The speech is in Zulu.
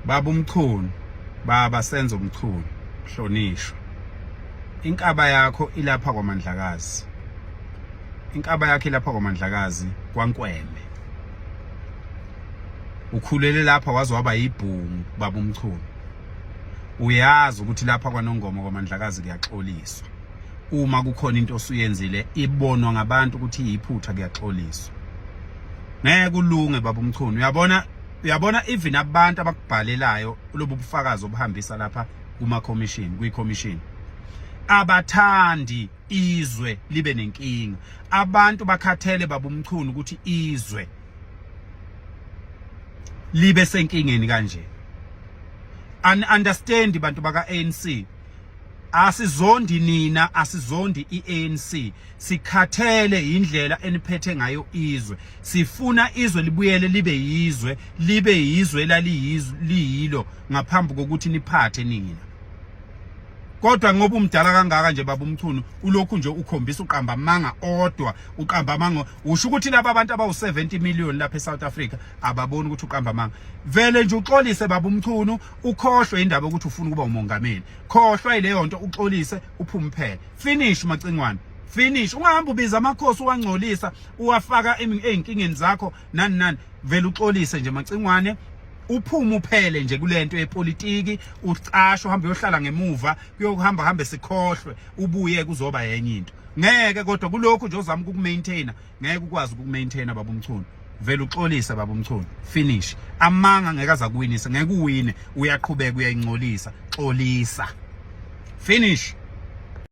Baba uMchunu, baba Senzo Mchunu, hlonishwa. Inkaba yakho ilapha kwaMandlakazi. Inkaba yakho ilapha kwaMandlakazi kwaNkweme. Ukhulele lapha waze waba yibhungu baba uMchunu. Uyazi ukuthi lapha kwaNongoma kwaMandlakazi kuyaxoliswa. Uma kukhona into osuyenzile ibonwa ngabantu ukuthi iyiphutha kuyaxoliswa. Ngeke ulunge baba uMchunu. Uyabona uyabona even abantu abakubhalelayo lobu bufakazi obuhambisa lapha kuma commission kwi commission abathandi izwe libe nenkinga. Abantu bakhathele baba uMchunu ukuthi izwe libe senkingeni kanje. An understand bantu baka ANC, asizondi nina, asizondi iANC, sikhathele indlela eniphethe ngayo izwe. Sifuna izwe libuyele libe yizwe, libe yizwe elaliyizwe liyilo ngaphambi kokuthi niphathe nina. Kodwa ngoba umdala kangaka nje baba uMchunu, ulokhu nje ukhombisa uqamba amanga odwa, uqamba amanga. Usho ukuthi laba abantu abawu-70 million lapha eSouth Africa ababoni ukuthi uqamba amanga? Vele nje uxolise baba uMchunu, ukhohlwe indaba yokuthi ufuna ukuba umongameli. Khohlwa yileyo nto, uxolise uphume phela. Finish Macingwane, finish. Ungahamba ubiza amakhosi uwangcolisa, uwafaka ey'nkingeni zakho nani nani. Vele uxolise nje Macingwane, uphume uphele nje kulento yepolitiki, ucashe uhambe uyohlala ngemuva, kuyokuhamba hambe sikhohlwe, ubuye kuzoba yenye into. Ngeke kodwa kulokhu nje ozama ukukumaintaina, ngeke ukwazi ukukumaintaina baba uMchunu. Vele uxolise baba uMchunu, finish. Amanga ngeke aza kuwinisa, ngeke uwine, uyaqhubeka uyayingcolisa. Xolisa, finish.